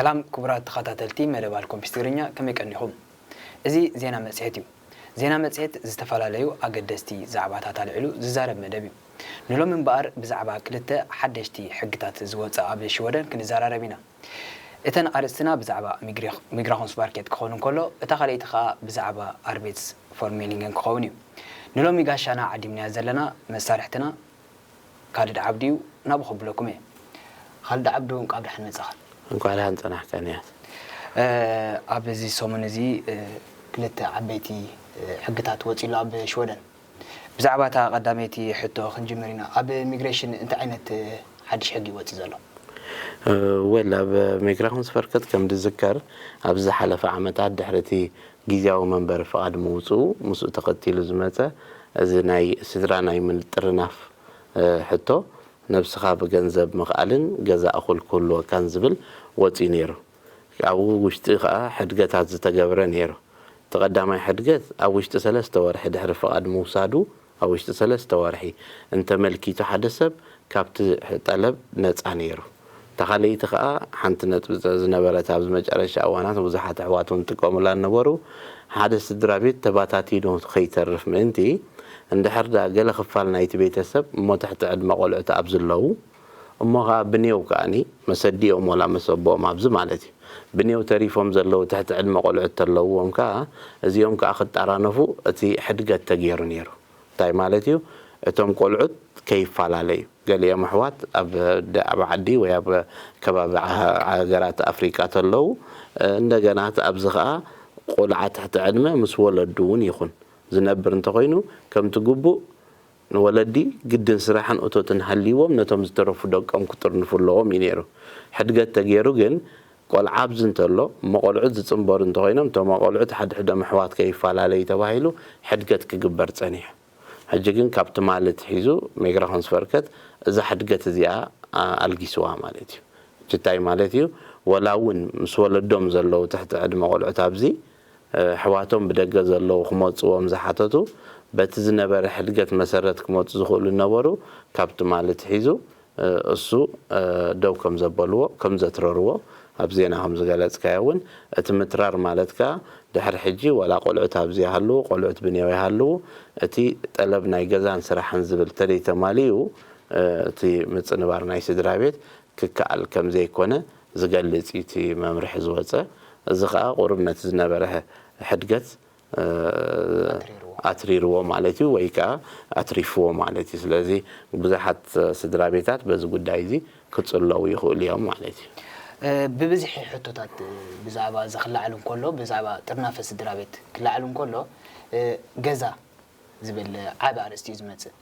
ሰላም ክቡራት ተኸታተልቲ መደብ ኣልኮምፒስ ትግርኛ፣ ከመይ ቀኒኹም? እዚ ዜና መጽሔት እዩ። ዜና መጽሔት ዝተፈላለዩ ኣገደስቲ ዛዕባታት ኣልዒሉ ዝዛረብ መደብ እዩ። ንሎሚ እምበኣር ብዛዕባ ክልተ ሓደሽቲ ሕግታት ዝወጸ ኣብ ሽወደን ክንዘራረብ ኢና። እተን ኣርእስትና ብዛዕባ ሚግሪ-፣ ሚግራኾንስቫርኬት ክኾኑ እንከሎ፣ እታ ካልኣይቲ ኸኣ ብዛዕባ ኣርቤትስ ፎርሜሊንገን ክኸውን እዩ። ንሎሚ ጋሻና ዓዲምናዮ ዘለና መሳርሕትና ካልድ ዓብዱ እዩ፣ ናብኡ ከብለኩም እየ። ካልድ ዓብዱ፣ እንቋዕ ብደሓን መጻኻ። እንቋዕ ደሓን ጸናሕካ ንያት። እ፣ ኣብዚ ሰሙን እዚ፣ እ፣ ክልተ ዓበይቲ፣ እ፣ ሕግታት ወጺሉ ኣብ ሽወደን። ብዛዕባ እታ ቀዳመይቲ ሕቶ ክንጅምር ኢና። ኣብ ሚግሬሽን እንታይ ዓይነት፣ እ፣ ሓድሽ ሕጊ ወጺ ዘሎ? እ፣ ወል፣ ኣብ ሚግራኾንስቨርከት ከም ዝዝከር፣ ኣብ ዝሓለፈ ዓመታት ድሕሪ እቲ ግዝያዊ መንበሪ ፍቓድ ምውጽኡ፣ ምስኡ ተኸቲሉ ዝመጸ እዚ ናይ ስድራ ናይ ምጥርናፍ፣ እ፣ ሕቶ፣ ነብስኻ ብገንዘብ ምኽኣልን ገዛ እኹል ክህልወካን ዝብል ወጺኡ ነይሩ። ኣብኡ ውሽጢ ከኣ ሕድገታት ዝተገብረ ነይሩ። እቲ ቀዳማይ ሕድገት ኣብ ውሽጢ ሰለስተ ወርሒ ድሕሪ ፍቓድ ምውሳዱ፣ ኣብ ውሽጢ ሰለስተ ወርሒ እንተመልኪቱ ሓደ ሰብ ካብቲ ጠለብ ነጻ ነይሩ። እታ ካልኣይቲ ከኣ ሓንቲ ነጥቢ ዝነበረት ኣብዚ መጨረሻ እዋናት ብዙሓት ኣሕዋት እውን ጥቀሙላ ነበሩ። ሓደ ስድራ ቤት ተባታቲኑ ከይተርፍ ምእንቲ፣ እንድሕር ደኣ ገለ ክፋል ናይቲ ቤተሰብ እሞ ትሕቲ ዕድመ ቆልዑት ኣብ ዝለዉ፣ እሞ ኸኣ ብኔው ከኣኒ መሰዲኦም ወላ መሰቦኦም ኣብዚ ማለት እዩ። ብኔው ተሪፎም ዘለዉ ትሕቲ ዕድመ ቆልዑት ተለውዎም ከኣ፣ እዚኦም ከኣ ክጠራነፉ እቲ ሕድገት ተገይሩ ነይሩ። እንታይ ማለት እዩ? እቶም ቆልዑት ከይፈላለዩ። ገሊኦም ኣሕዋት ኣብ ደ-፣ ኣብ ዓዲ ወይ ኣብ ከባቢ ዓ-፣ ሃገራት ኣፍሪቃ ተለዉ፣ እንደገና እቲ ኣብዚ ኸኣ ቆልዓ ትሕቲ ዕድመ ምስ ወለዱ እውን ይኹን ዝነብር እንተኾይኑ፣ ከምቲ ግቡእ ንወለዲ ግድን ስራሕን እቶትን ሃልይዎም ነቶም ዝተረፉ ደቆም ክጥርንፉ ኣለዎም እዩ ነይሩ። ሕድገት ተገይሩ ግን ቆልዓ ኣብዚ እንተሎ እሞ ቆልዑት ዝጽንበሩ እንተኾይኖም እቶም ቆልዑት ሓድሕዶም ኣሕዋት ከይፈላለዩ ተባሂሉ ሕድገት ክግበር ጸኒሑ። ሕጂ ግን ካብ ትማሊ ኣትሒዙ ሜግራኾንስቨርከት እዛ ሕድገት እዚኣ፣ ኣ-፣ ኣልጊስዋ ማለት እዩ። ሕጂ እንታይ ማለት እዩ? ወላ እውን ምስ ወለዶም ዘለዉ ትሕቲ ዕድመ ቆልዑት ኣብዚ፣ እ፣ ኣሕዋቶም ብደገ ዘለዉ ክመጽዎም ዝሓተቱ፣ በቲ ዝነበረ ሕድገት መሰረት ክመጹ ዝኽእሉ ነበሩ። ካብ ትማሊ ኣትሒዙ፣ እ፣ እሱ፣ እ፣ ደው ከም ዘበልዎ፣ ከም ዘትረርዎ ኣብ ዜና ከም ዝገለጽካዮ እውን፣ እቲ ምትራር ማለት ከኣ ድሕሪ ሕጂ ዋላ ቆልዑት ኣብዚ ይሃልዉ፣ ቆልዑት ብኔው ይሃልዉ፣ እቲ ጠለብ ናይ ገዛን ስራሕን ዝብል ተደይተማሊኡ፣ እ፣ እቲ ምጽንባር ናይ ስድራ ቤት ክከኣል ከም ዘይኮነ ዝገልጽ እዩ እቲ መምርሒ ዝወጸ። እዚ ከኣ ቁሩብ ነቲ ዝነበረ ሕ-፣ ሕድገት፣ እ፣ ኣትሪርዎ። ኣትሪርዎ ማለት እዩ፣ ወይ ከኣ ኣትሪፍዎ ማለት እዩ። ስለዚ ብዙሓት ስድራ ቤታት በዚ ጉዳይ እዚ ክጽለዉ ይኽእሉ እዮም ማለት እዩ። እ፣ ብብዝሒ ሕቶታት፣ እ፣ ብዛዕባ እዚ ክለዓል እንከሎ፣ ብዛዕባ ጥርናፈ ስድራ ቤት ክለዓል እንከሎ፣ እ፣ ገዛ ዝብል ዓቢ ኣርእስቲ እዩ ዝመጽእ።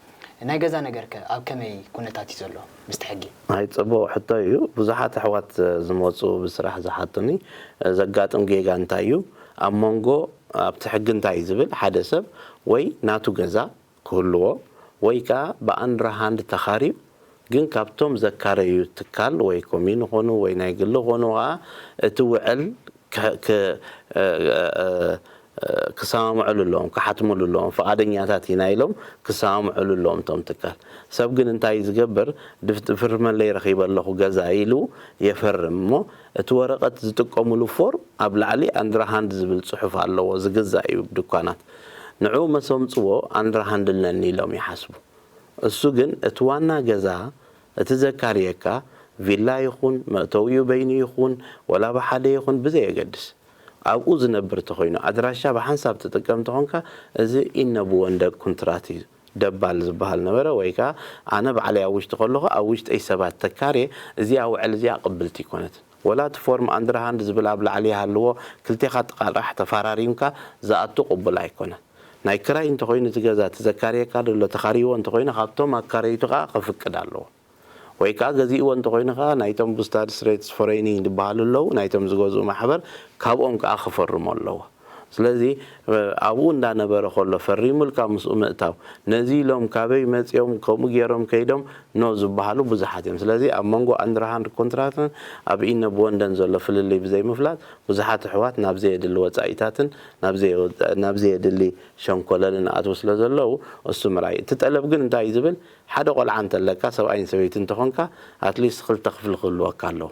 ናይ ገዛ ነገርከ ኣብ ከመይ ኩነታት እዩ ዘሎ ምስቲ ሕጊ? ኣይ፣ ጽቡቕ ሕቶ እዩ። ብዙሓት ኣሕዋት ዝመጹ ብስራሕ ዝሓቱኒ፣ ዘጋጥም ጌጋ እንታይ እዩ? ኣብ መንጎ፣ ኣብቲ ሕጊ እንታይ እዩ ዝብል? ሓደ ሰብ ወይ ናቱ ገዛ ክህልዎ ወይ ከኣ ብኣንድራሃንድ ተኻርዩ ግን ካብቶም ዘካረዩ ትካል ወይ ኮሚን ይኾኑ ወይ ናይ ግሊ ይኾኑ ኸኣ እቲ ውዕል ከ-፣ ከ-፣ እ፣ እ፣ እ፣ ክሰማምዑሉ ኣለዎም፣ ክሓትሙሉ ኣለዎም፣ ፍቓደኛታት ኢና ኢሎም ክሰማምዑሉ ኣለዎም እቶም ትካል። ሰብ ግን እንታይ እዩ ዝገብር? ድፍ-፣ ፍርመለይ ረኺበ ኣለኹ ገዛ ኢሉ የፈርም እሞ እቲ ወረቐት ዝጥቀሙሉ ፎርም ኣብ ላዕሊ ኣንድራሃንድ ዝብል ጽሑፍ ኣለዎ፣ ዝግዛእ እዩ ብድኳናት። ንዕኡ መሰምጽዎ ኣንድራሃንድ ኣለኒ ኢሎም ይሓስቡ። እሱ ግን እቲ ዋና ገዛ፣ እቲ ዘካርየካ ቪላ ይኹን፣ መእተዊኡ በይኑ ይኹን፣ ወላ ብሓደ ይኹን ብዘየገድስ፣ ኣብኡ ዝነብር እንተኾይኑ፣ ኣድራሻ ብሓንሳብ ትጥቀም እንተኾንካ፣ እዚ ኢነ ብወንደ ኩንትራት እዩ ደባል ዝበሃል ነበረ፣ ወይ ከኣ ኣነ ባዕለይ ኣብ ውሽጢ ከለኹ፣ ኣብ ውሽጠይ ሰባት ተካርየ፣ እዚኣ ውዕል እዚኣ ቅብልቲ ኣይኮነትን። ወላ እቲ ፎርም ኣንድርሃንድ ዝብል ኣብ ላዕሊ ይሃልዎ፣ ክልቴኻ ጥቓ ጥራሕ ተፈራሪምካ ዝኣቱ ቅቡል ኣይኮነን። ናይ ክራይ እንተኾይኑ እቲ ገዛ፣ እቲ ዘካርየካ ዘሎ ተኻርይዎ እንተኾይኑ፣ ካብቶም ኣካረይቱ ከኣ ከፍቅድ ኣለዎ። ወይ ከኣ ገዚእዎ እንተኾይኑ ከኣ ናይቶም ቡስታድ ስሬትስ ፎሬኒንግ ዝበሃሉ ኣለዉ፣ ናይቶም ዝገዝኡ ማሕበር፣ ካብኦም ከኣ ክፈርሞ ኣለዎ። ስለዚ፣ እ፣ ኣብኡ እንዳነበረ ከሎ ፈሪሙልካ ምስኡ ምእታው፣ ነዚ ኢሎም ካበይ መጺኦም ከምኡ ገይሮም ከይዶም ኖ ዝበሃሉ ብዙሓት እዮም። ስለዚ ኣብ መንጎ ኣንድርሃንድ ኮንትራክትን ኣብ ኢነ ብወንደን ዘሎ ፍልልይ ብዘይምፍላጥ ብዙሓት ኣሕዋት ናብ ዘየድሊ ወጻኢታትን ናብ ዘየ-፣ ናብ ዘየድሊ ሸንኮለልን ኣትዉ ስለ ዘለዉ እሱ ምርኣይ። እቲ ጠለብ ግን እንታይ እዩ ዝብል? ሓደ ቆልዓ እንተለካ፣ ሰብኣይን ሰበይቲ እንተኾንካ፣ ኣትሊስት ክልተ ክፍሊ ክህልወካ ኣለዎ።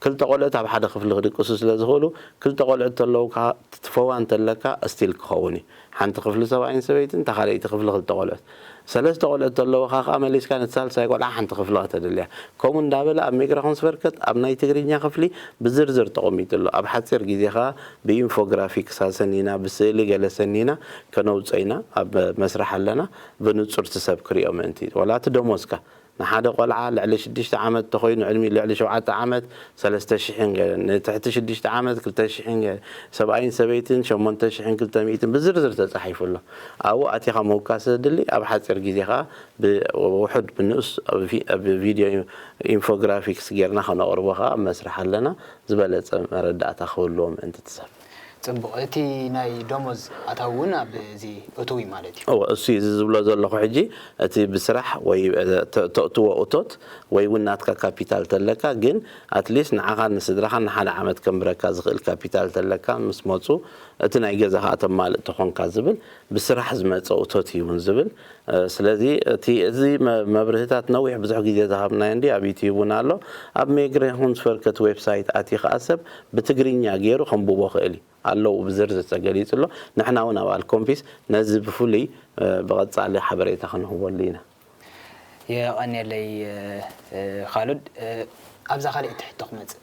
ክልተ ቆልዑት ኣብ ሓደ ክፍሊ ክድቅሱ ስለ ዝኽእሉ፣ ክልተ ቆልዑት ተለውካ፣ ትፈዋ እንተለካ፣ ስቲል ክኸውን እዩ። ሓንቲ ክፍሊ ሰብኣይን ሰበይትን፣ እታ ካልኣይቲ ክፍሊ ክልተ ቆልዑት። ሰለስተ ቆልዑት ተለውካ ከኣ መሊስካ ነቲ ሳልሳይ ቆልዓ ሓንቲ ክፍሊ ከተድልያ። ከምኡ እንዳበለ ኣብ ሜግራ ኮንስቨርከት ኣብ ናይ ትግርኛ ክፍሊ ብዝርዝር ተቐሚጡ ኣሎ። ኣብ ሓጺር ግዜ ከኣ ብኢንፎግራፊክስ ኣሰኒና፣ ብስእሊ ገለ ሰኒና ከነውጽኦ ኢና። ኣብ መስርሕ ኣለና። ብንጹር እቲ ሰብ ክርእዮ ምእንቲ። ወላ እቲ ደሞዝካ ንሓደ ቆልዓ ልዕሊ ሽዱሽተ ዓመት ተኾይኑ፣ ዕድሚኡ ልዕሊ ሸውዓተ ዓመት፣ ሰለስተ ሽሕን ገለን፣ ንትሕቲ ሽዱሽተ ዓመት ክልተ ሽሕን ገለን፣ ሰብኣይን ሰበይትን ሸሞንተ ሽሕን ክልተ ሚእትን ብዝርዝር ተጻሒፉ ኣሎ። ኣብኡ ኣቲኻ ምውካስ ዘድሊ፣ ኣብ ሓጺር ግዜ ከኣ ብውሑድ ብንኡስ ኣብ ቪ-፣ ኣብ ቪድዮ ኢንፎግራፊክስ ጌርና ከነቕርቦ ከኣ ኣብ መስርሕ ኣለና። ዝበለጸ መረዳእታ ክህልዎ ምእንቲ እቲ ሰብ። ጽቡቕ። እቲ ናይ ደሞዝ ኣታዊ እውን ኣብዚ እትው እዩ ማለት እዩ። እወ፣ እሱ እዩ እዚ ዝብሎ ዘለኹ ሕጂ። እቲ ብስራሕ ወይ፣ እ፣ ተ-፣ ተእትዎ እቶት ወይ እውን ናትካ ካፒታል ተለካ፣ ግን ኣትሊስት ንዓኻን ንስድራኻን ንሓደ ዓመት ከንብረካ ዝኽእል ካፒታል ተለካ፣ ምስ መጹ እቲ ናይ ገዛኻ ተማልእ ተኾንካ ዝብል ብስራሕ ዝመጸ እቶት እዩ እውን ዝብል። እ፣ ስለዚ እቲ፣ እዚ መ-፣ መብርህታት ነዊሕ ብዙሕ ግዜ ዝሃብናዮ እንዲ ኣብ ዩትዩብ እውን ኣሎ። ኣብ ሜግሬ ሆንስፈርከት ዌብሳይት ኣትዩ ከኣ ሰብ ብትግርኛ ገይሩ ከንብቦ ክእል እዩ። ኣለዉ ብዝርዝር ተገሊጹ ኣሎ። ንሕና እውን ኣብ ኣልኮምፒስ ነዚ ብፍሉይ፣ እ፣ ብቐጻሊ ሓበሬታ ክንህበሉ ኢና። የቐንየለይ፣ እ፣ እ፣ ካሉድ፣ እ፣ ኣብዛ ካልኣይቲ ሕቶ ክመጽእ።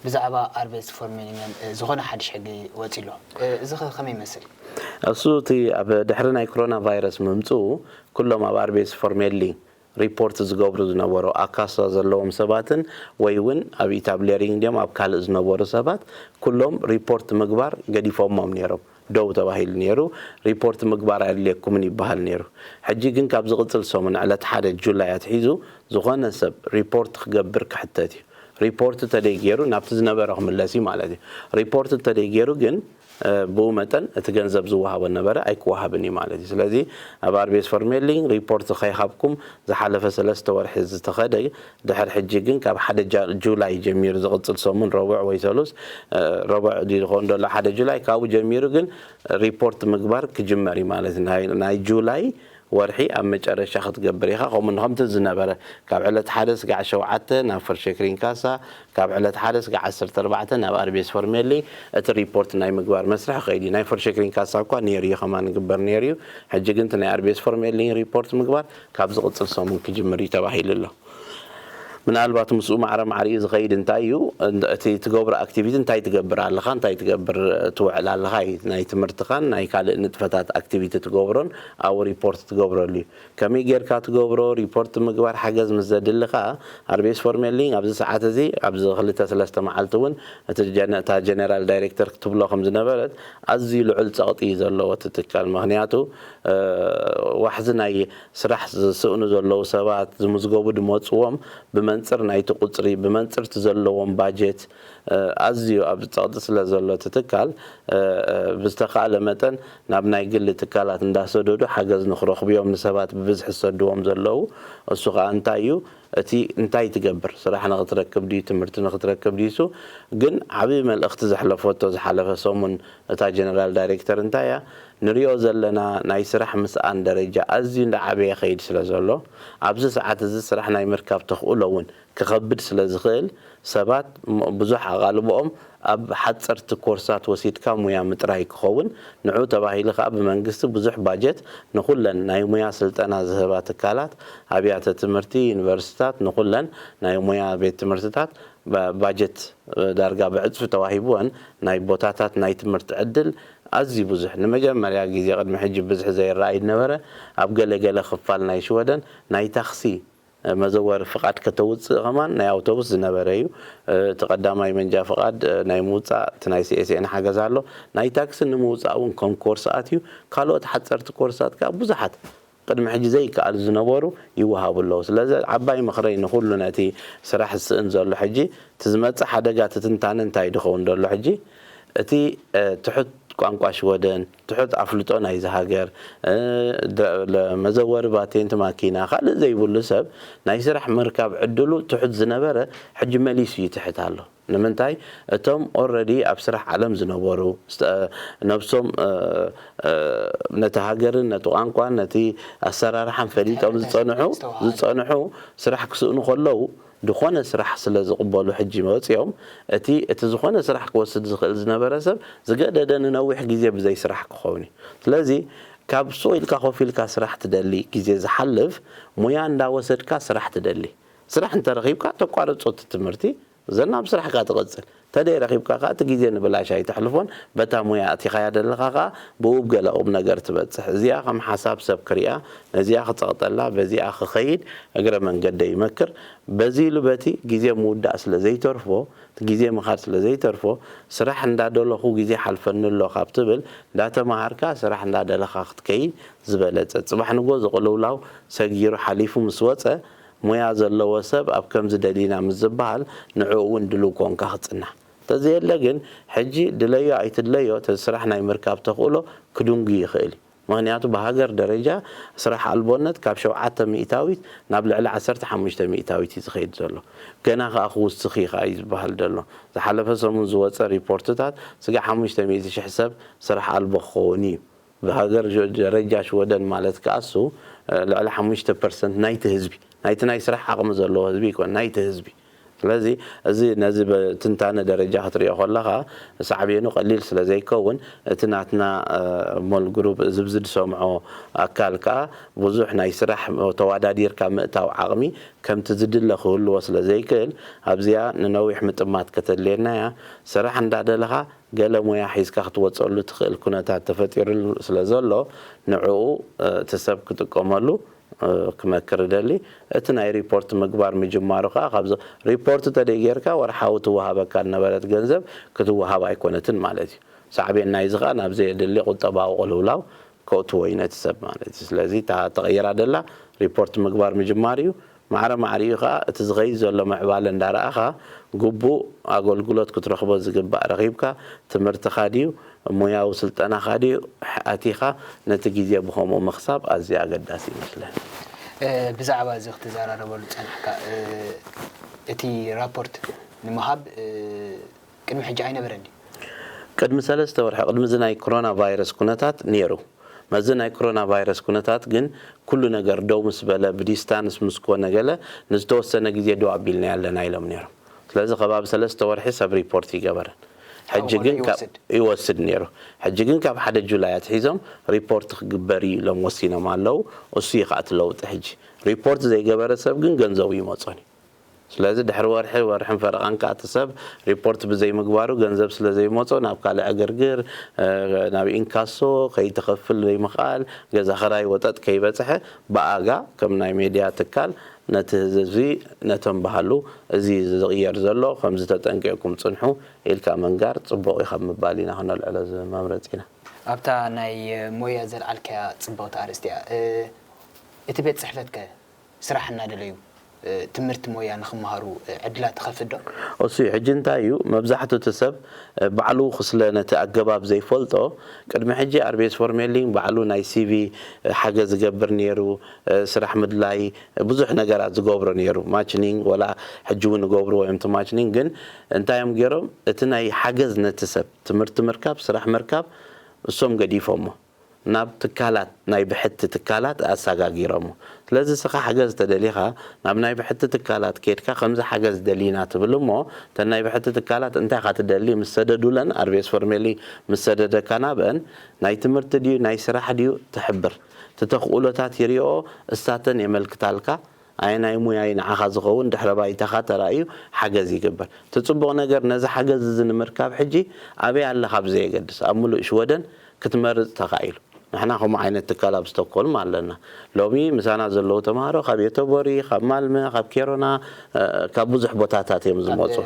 ብዛዕባ ኣርቤስ ፎርሜሊንገን፣ እ፣ ዝኾነ ሓድሽ ሕጊ ወጺ ኣሎ። እ፣ እዚ ኸ ከመይ ይመስል? እሱ እቲ ኣብ ድሕሪ ናይ ኮሮና ቫይረስ ምምጽኡ ኩሎም ኣብ ኣርቤስ ፎርሜሊንግ ሪፖርት ዝገብሩ ዝነበሩ ኣካሳ ዘለዎም ሰባትን ወይ እውን ኣብ ኢታብሌሪንግ ድዮም ኣብ ካልእ ዝነበሩ ሰባት ኩሎም ሪፖርት ምግባር ገዲፎሞም ነይሮም። ደው ተባሂሉ ነይሩ። ሪፖርት ምግባር ኣየድልየኩምን ይበሃል ነይሩ። ሕጂ ግን ካብ ዝቕጽል ሰሙን ዕለት ሓደ ጁላይ ኣትሒዙ ዝኾነ ሰብ ሪፖርት ክገብር ክሕተት እዩ። ሪፖርት እንተደይ ገይሩ ናብቲ ዝነበረ ክምለስ እዩ ማለት እዩ። ሪፖርት እንተደይ ገይሩ ግን፣ እ፣ ብኡ መጠን እቲ ገንዘብ ዝወሃቦ ነበረ ኣይክወሃብን እዩ ማለት እዩ። ስለዚ ኣብ ኣርቤስ ፎርሜሊንግ ሪፖርት ከይሃብኩም ዝሓለፈ ሰለስተ ወርሒ ዝተኸደ፣ ድሕሪ ሕጂ ግን ካብ ሓደ ጃ-፣ ጁላይ ጀሚሩ ዝቕጽል ሰሙን ረቡዕ ወይ ሰሉስ፣ እ፣ ረቡዕ ድዩ ዝኸውን ዘሎ ሓደ ጁላይ፣ ካብኡ ጀሚሩ ግን ሪፖርት ምግባር ክጅመር እዩ ማለት እዩ። ናይ፣ ናይ ጁላይ ወርሒ ኣብ መጨረሻ ክትገብር ኢኻ። ከምኡ ከምቲ ዝነበረ ካብ ዕለት ሓደ ስጋዕ ሸውዓተ ናብ ፈርሸክሪን ካሳ፣ ካብ ዕለት ሓደ ስጋዕ ዓሰርተ ኣርባዕተ ናብ ኣርቤስ ፎርሜሊ እቲ ሪፖርት ናይ ምግባር መስርሕ ከይድ እዩ። ናይ ፈርሸክሪን ካሳ እኳ ነይሩ እዩ፣ ከማን ግበር ነይሩ እዩ። ሕጂ ግን እቲ ናይ ኣርቤስ ፎርሜሊ ሪፖርት ምግባር ካብ ዝቕጽል ሰሙን ክጅምር እዩ ተባሂሉ ኣሎ። ምናልባት ምስኡ ማዕረ ማዕሪኡ ዝኸይድ እንታይ እዩ? እንደ-፣ እቲ ትገብሮ ኣክቲቪቲ እንታይ ትገብር ኣለኻ? እንታይ ትገብር ትውዕል ኣለኻ? እዩ። ናይ ትምህርትኻን ናይ ካልእ ንጥፈታት ኣክቲቪቲ ትገብሮን ኣብኡ ሪፖርት ትገብረሉ እዩ። ከመይ ጌርካ ትገብሮ? ሪፖርት ምግባር ሓገዝ ምስ ዘድሊ ከኣ ኣርቤስ ፎርሜሊንግ ኣብዚ ሰዓት እዚ፣ ኣብዚ ክልተ ሰለስተ መዓልቲ እውን እቲ ጀነ-፣ እታ ጀነራል ዳይሬክተር ክትብሎ ከም ዝነበረት ኣዝዩ ልዑል ጸቕጢ እዩ ዘለዎ እቲ ትካል። ምኽንያቱ፣ እ፣ ዋሕዚ ናይ ስራሕ ዝስእኑ ዘለዉ ሰባት፣ ዝምዝገቡ ድመጽዎም፣ ብመንጽር ናይቲ ቁጽሪ፣ ብመንጽር እቲ ዘለዎም ባጀት፣ እ፣ ኣዝዩ ኣብ ጸቕጢ ስለ ዘሎ እቲ ትካል፣ እ፣ እ፣ ብዝተኻእለ መጠን ናብ ናይ ግሊ ትካላት እንዳሰደዱ ሓገዝ ንኽረኽቡ እዮም ንሰባት ብብዝሒ ዝሰድዎም ዘለዉ። እሱ ኸኣ እንታይ እዩ? እቲ እንታይ ትገብር? ስራሕ ንኽትረክብ ድዩ? ትምህርቲ ንኽትረክብ ድዩ? እሱ ግን ዓብዪ መልእኽቲ ዘሕለፈቶ ዝሓለፈ ሰሙን እታ ጀነራል ዳይሬክተር እንታይ እያ? ንሪኦ ዘለና ናይ ስራሕ ምስኣን ደረጃ ኣዝዩ እንዳዓበየ ይኸይድ ስለ ዘሎ፣ ኣብዚ ሰዓት እዚ ስራሕ ናይ ምርካብ ተኽእሎ እውን ክኸብድ ስለ ዝኽእል፣ ሰባት ም-፣ ብዙሕ ኣቓልቦኦም ኣብ ሓጸርቲ ኮርሳት ወሲድካ ሙያ ምጥራይ ክኸውን፣ ንዑ ተባሂሉ ከኣ ብመንግስቲ ብዙሕ ባጀት ንኹለን ናይ ሙያ ስልጠና ዝህባ ትካላት፣ ኣብያተ ትምህርቲ፣ ዩኒቨርሲታት፣ ንኹለን ናይ ሙያ ቤት ትምህርትታት ባ-፣ ባጀት፣ እ፣ ዳርጋ ብዕጽፊ ተዋሂብወን ናይ ቦታታት ናይ ትምህርቲ ዕድል ኣዝዩ ብዙሕ፣ ንመጀመርያ ግዜ ቅድሚ ሕጂ ብዝሒ ዘይረኣይ ዝነበረ፣ ኣብ ገለ ገለ ክፋል ናይ ሽወደን ናይ ታክሲ፣ እ፣ መዘወሪ ፍቓድ ከተውጽእ ከማን ናይ ኣውቶቡስ ዝነበረ እዩ። እ፣ እቲ ቀዳማይ መንጃ ፍቓድ፣ እ፣ ናይ ምውጻእ እቲ ናይ ሲ ኤስ ኤን ሓገዝ ኣሎ። ናይ ታክሲ ንምውጻእ እውን ከም ኮርስ ኣትዩ፣ ካልኦት ሓጸርቲ ኮርሳት ከኣ ብዙሓት ቅድሚ ሕጂ ዘይከኣሉ ዝነበሩ ይወሃቡ ኣለዉ። ስለዚ ዓባይ ምኽረይ ንኹሉ ነቲ ስራሕ ዝስእን ዘሎ ሕጂ፣ እቲ ዝመጽእ ሓደጋ እቲ ትንታነ እንታይ ድኸውን ዘሎ ሕጂ፣ እቲ፣ እ፣ ትሑት ቋንቋ ሽወደን፣ ትሑት ኣፍልጦ ናይዚ ሃገር፣ እ፣ ደ-፣ ለ-፣ መዘወሪ ባቴንት ማኪና፣ ካልእ ዘይብሉ ሰብ ናይ ስራሕ ምርካብ ዕድሉ ትሑት ዝነበረ ሕጂ መሊሱ ይትሕት ኣሎ። ንምንታይ? እቶም ኦልረዲ ኣብ ስራሕ ዓለም ዝነበሩ፣ ስተ-፣ ነብሶም፣ እ፣ እ፣ ነቲ ሃገርን ነቲ ቋንቋን ነቲ ኣሰራርሓን ፈሊጦም ዝጸንሑ፣ ዝተዋሃበ። ዝጸንሑ ስራሕ ክስእኑ ከለዉ፣ ዝኾነ ስራሕ ስለ ዝቕበሉ ሕጂ መፅኦም እቲ እቲ ዝኾነ ስራሕ ክወስድ ዝኽእል ዝነበረ ሰብ ዝገደደ ንነዊሕ ግዜ ብዘይ ስራሕ ክኸውን እዩ። ስለዚ ካብ ስቕ ኢልካ ኮፍ ኢልካ ስራሕ ትደሊ ግዜ ዝሓልፍ፣ ሙያ እንዳወሰድካ ስራሕ ትደሊ፣ ስራሕ እንተረኺብካ ተቋርፆ እቲ ትምህርቲ፣ ዘናብ ስራሕካ ትቐፅል። ተደይ ረኺብካ ከዓ እቲ ግዜ ንብላሽ ኣይተሕልፎን፣ በታ ሙያ ኣቲኻያ ደለኻ ከዓ ብውብ ገለ ቁም ነገር ትበፅሕ። እዚኣ ከም ሓሳብ ሰብ ክሪኣ፣ ነዚኣ ክፀቕጠላ፣ በዚኣ ክኸይድ እግረ መንገደ ይመክር። በዚ ኢሉ በቲ ግዜ ምውዳእ ስለ ዘይተርፎ፣ እቲ ግዜ ምኻድ ስለ ዘይተርፎ፣ ስራሕ እንዳደለኹ ግዜ ሓልፈኒ ኣሎ ካብ ትብል፣ እንዳተማሃርካ ስራሕ እንዳደለኻ ክትከይድ ዝበለፀ። ፅባሕ ንጎ ዝቕልውላው ሰጊሩ ሓሊፉ ምስ ወፀ፣ ሞያ ዘለዎ ሰብ ኣብ ከምዚ ደሊና ምስ ዝበሃል፣ ንዕኡ እውን ድሉው ኮንካ ክጽናሕ። እንተዘየለ ግን፣ ሕጂ ድለዮ ኣይትድለዮ፣ እቲ ስራሕ ናይ ምርካብ ተኽእሎ ክድንጉ ይኽእል እዩ። ምኽንያቱ ብሃገር ደረጃ ስራሕ ኣልቦነት ካብ ሸውዓተ ሚእታዊት ናብ ልዕሊ ዓሰርተ ሓሙሽተ ሚእታዊት እዩ ዝኸይድ ዘሎ። ገና ከኣ ክውስኽ እዩ ከኣ እዩ ዝበሃል ዘሎ። ዝሓለፈ ሰሙን ዝወጸ ሪፖርትታት ስጋዕ ሓሙሽተ ሚእቲ ሽሕ ሰብ ስራሕ ኣልቦ ክኸውን እዩ። ብሃገር ጀ-፣ ደረጃ ሽወደን ማለት ከኣ እሱ፣ እ፣ ልዕሊ ሓሙሽተ ፐርሰንት ናይቲ ህዝቢ፣ ናይቲ ናይ ስራሕ ዓቕሚ ዘለዎ ህዝቢ ይኮን፣ ናይቲ ህዝቢ። ስለዚ እዚ ነዚ ብትንታነ ደረጃ ክትሪኦ ከለኻ ሳዕቤኑ ቀሊል ስለ ዘይከውን፣ እቲ ናትና፣ እ፣ ሞል ግሩፕ ዝብዚ ዝሰምዖ ኣካል ከኣ ብዙሕ ናይ ስራሕ ተዋዳዲርካ ምእታው ዓቕሚ ከምቲ ዝድለ ክህልዎ ስለ ዘይክእል፣ ኣብዚኣ ንነዊሕ ምጥማት ከተድልየና እያ። ስራሕ እንዳደለኻ ገለ ሞያ ሒዝካ ክትወፀሉ ትኽእል ኩነታት ተፈጢሩሉ ስለ ዘሎ፣ ንዕኡ፣ እ፣ እቲ ሰብ ክጥቀመሉ፣ እ፣ ክመክር እደሊ። እቲ ናይ ሪፖርት ምግባር ምጅማሩ ከኣ ካብዚ ሪፖርት ተደይ ጌርካ ወርሓዊ ትወሃበካ ዝነበረት ገንዘብ ክትወሃብ ኣይኮነትን ማለት እዩ። ሳዕቤን ናይዚ ከኣ ናብ ዘየድሊ ቁጠባዊ ቅልውላው ከእትዎ እዩ ነቲ ሰብ ማለት እዩ። ስለዚ እታ ተቐይራ ደላ ሪፖርት ምግባር ምጅማር እዩ። ማዕረ ማዕሪኡ ከኣ እቲ ዝኸይድ ዘሎ ምዕባለ እንዳረኣኻ ግቡእ ኣገልግሎት ክትረኽቦ ዝግባእ ረኺብካ፣ ትምህርትኻ ድዩ፣ ሞያዊ ስልጠናኻ ድዩ ኣቲኻ፣ ነቲ ግዜ ብኸምኡ ምኽሳብ ኣዝዩ ኣገዳሲ ይመስለኒ። እ፣ ብዛዕባ እዚ ክትዘራረበሉ ጸናሕካ፣ እ፣ እቲ ራፖርት ንምሃብ፣ እ፣ ቅድሚ ሕጂ ኣይነበረን ድዩ? ቅድሚ ሰለስተ ወርሒ፣ ቅድሚ እዚ ናይ ኮሮና ቫይረስ ኩነታት ነይሩ። መዚ ናይ ኮሮና ቫይረስ ኩነታት ግን ኩሉ ነገር ደው ምስ በለ፣ ብዲስታንስ ምስ ኮነ ገለ፣ ንዝተወሰነ ግዜ ደው ኣቢልና ኣለና ኢሎም ነይሮም። ስለዚ ከባቢ ሰለስተ ወርሒ ሰብ ሪፖርት ይገበረን። ሕጂ ካብኡ ግን ከሎ ካብ ይወስድ። ይወስድ ነይሩ። ሕጂ ግን ካብ ሓደ ጁላይ ኣትሒዞም ሪፖርት ክግበር እዩ ኢሎም ወሲኖም ኣለዉ። እሱ እዩ ከኣ እቲ ለውጢ ሕጂ። ሪፖርት ዘይገበረ ሰብ ግን ገንዘቡ ይመጾን እዩ። ስለዚ ድሕሪ ወርሒ፣ ወርሕን ፈረቓን ከኣ እቲ ሰብ ሪፖርት ብዘይምግባሩ ገንዘብ ስለ ዘይመጾ ናብ ካልእ ዕግርግር፣ እ፣ ናብ ኢንካሶ ከይትኸፍል ዘይምኽኣል፣ ገዛ ኽራይ ወጠጥ ከይበጽሐ ብኣጋ ከም ናይ ሜድያ ትካል ነቲ ህዝቢ ነተንብሃሉ፣ እዚ ዝቕየር ዘሎ፣ ከምዚ ተጠንቂቕኩም ጽንሑ ኢልካ ምንጋር ጽቡቕ እዩ ካብ ምባል ኢና ክነልዕሎ ዝመምረጽ ኢና። ኣብታ ናይ ሞያ ዘልዓልካያ ጽብቕቲ ኣርእስቲ እያ። እ፣ እቲ ቤት ጽሕፈትከ ስራሕ እናደለዩ፣ እ፣ ትምህርቲ ሞያ ንኽመሃሩ፣ እ፣ ዕድላት ትኸፍት ዶ? እሱ እዩ። ሕጂ እንታይ እዩ፣ መብዛሕትኡ እቲ ሰብ፣ እ፣ ባዕሉ ክስለ ነቲ ኣገባብ ዘይፈልጦ፣ ቅድሚ ሕጂ ኣርቤስ ፎርሜሊን ባዕሉ ናይ ሲቪ፣ እ፣ ሓገዝ ዝገብር ነይሩ፣ እ፣ ስራሕ ምድላይ፣ እ፣ ብዙሕ ነገራት ዝገብሮ ነይሩ። ማችኒንግ፣ ወላ ሕጂ እውን ይገብርዎ እዮም እቲ ማችኒንግ፣ ግን እንታይ እዮም ገይሮም? እቲ ናይ ሓገዝ ነቲ ሰብ ትምህርቲ ምርካብ፣ ስራሕ ምርካብ፣ እሶም ገዲፎሞ። ናብ ትካላት፣ ናይ ብሕቲ ትካላት ኣሰጋጊሮሞ። ስለዚ እስኻ ሓገዝ ተደሊኻ፣ ናብ ናይ ብሕቲ ትካላት ኬድካ፣ "ከምዚ ሓገዝ ደሊና" ትብል እሞ፣ እተን ናይ ብሕቲ ትካላት እንታይ ኢኻ ትደሊ ምስ ሰደዱለን፣ ኣርቤስ ፎርሜሊ ምስ ሰደደካ ናብአን፣ ናይ ትምህርቲ ድዩ፣ ናይ ስራሕ ድዩ ትሕብር። እቲ ተኽእሎታት ይሪኦ፣ እሳተን የመልክታልካ፣ ኣየናይ ሙያ እዩ ንዓኻ ዝኸውን፣ ድሕረ ባይታኻ ተራእዩ ሓገዝ ይግበር። እቲ ጽቡቕ ነገር፣ ነዚ ሓገዝ እዚ ንምርካብ ሕጂ ኣበይ ኣለኻ ብዘየገድስ፣ ኣብ ምሉእ ሽወደን ክትመርጽ ተኻኢሉ። ንሕና ከምኡ ዓይነት ትካል ኣብ ስቶክሆልም ኣለና። ሎሚ ምሳና ዘለዉ ተምሃሮ ካብ ዮተቦሪ፣ ካብ ማልመ፣ ካብ ኬሮና፣ እ፣ ካብ ብዙሕ ቦታታት እዮም ዝመጹ።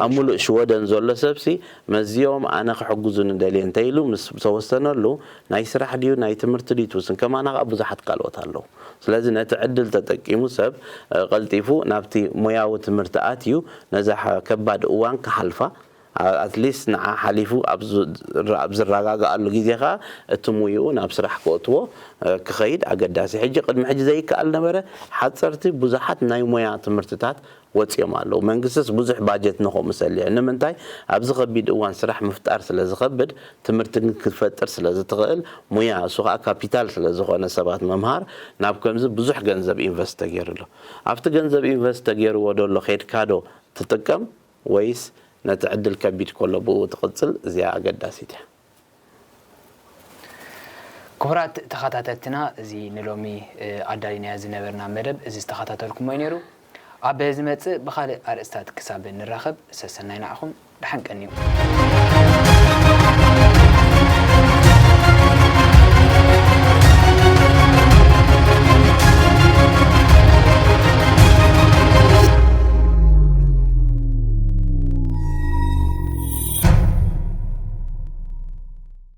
ኣብ ምሉእ ሽወደን ዘሎ ሰብሲ መዚኦም ኣነ ክሕግዙኒ ደልየ እንተ ኢሉ ምስ ተወሰነሉ፣ ናይ ስራሕ ድዩ ናይ ትምህርቲ ድዩ ትውስን፣ ከማና ከኣ ብዙሓት ካልኦት ኣለዉ። ስለዚ ነቲ ዕድል ተጠቂሙ ሰብ፣ እ፣ ቀልጢፉ ናብቲ ሞያዊ ትምህርቲ ኣትዩ ነዛ ሓ-፣ ከባድ እዋን ክሓልፋ፣ ኣ-፣ ኣትሊስት ንዓ ሓሊፉ ኣብ ዝ-፣ ኣብ ዝረጋግኣሉ ግዜ ከኣ እቲ ሙይኡ ናብ ስራሕ ክእትዎ፣ እ፣ ክኸይድ ኣገዳሲ። ሕጂ ቅድሚ ሕጂ ዘይከኣል ነበረ። ሓጸርቲ ብዙሓት ናይ ሞያ ትምህርትታት ወፂኦም ኣለዉ። መንግስትስ ብዙሕ ባጀት ንኸምኡ ሰሊዑ። ንምንታይ? ኣብዚ ከቢድ እዋን ስራሕ ምፍጣር ስለ ዝኸብድ፣ ትምህርቲ ግን ክትፈጥር ስለ ዝትኽእል፣ ሙያ እሱ ከዓ ካፒታል ስለ ዝኾነ ሰባት ምምሃር ናብ ከምዚ ብዙሕ ገንዘብ ኢንቨስት ተገይሩ ኣሎ። ኣብቲ ገንዘብ ኢንቨስት ተገይርዎ ዶ ኣሎ ኸይድካ ዶ ትጥቀም ወይስ ነቲ ዕድል ከቢድ ከሎ ብኡ ትቕፅል? እዚኣ ኣገዳሲት እያ። ክቡራት ተኸታተልትና፣ እዚ ንሎሚ ኣዳሊናዮ ዝነበርና መደብ እዚ ዝተኸታተልኩሞ እዩ ነይሩ። ኣብ ዝመጽእ ብኻልእ ኣርእስታት ክሳብ ንራኸብ ሰሰናይ ንዓኹም፣ ደሓን ቀንዩ።